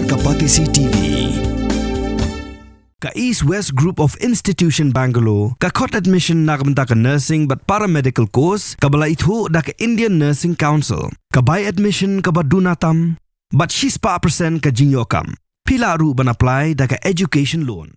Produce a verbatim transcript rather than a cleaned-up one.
Ka Batesi T V. Ka East West Group of Institution Bangalore ka khot admission na ka bynta ka nursing bad paramedical course kaba la ithuh da ka Indian Nursing Council. Ka bai admission kaba duna tam bad shispah percent ka jingïoh kam. Phi lah ruh ban apply da ka education loan.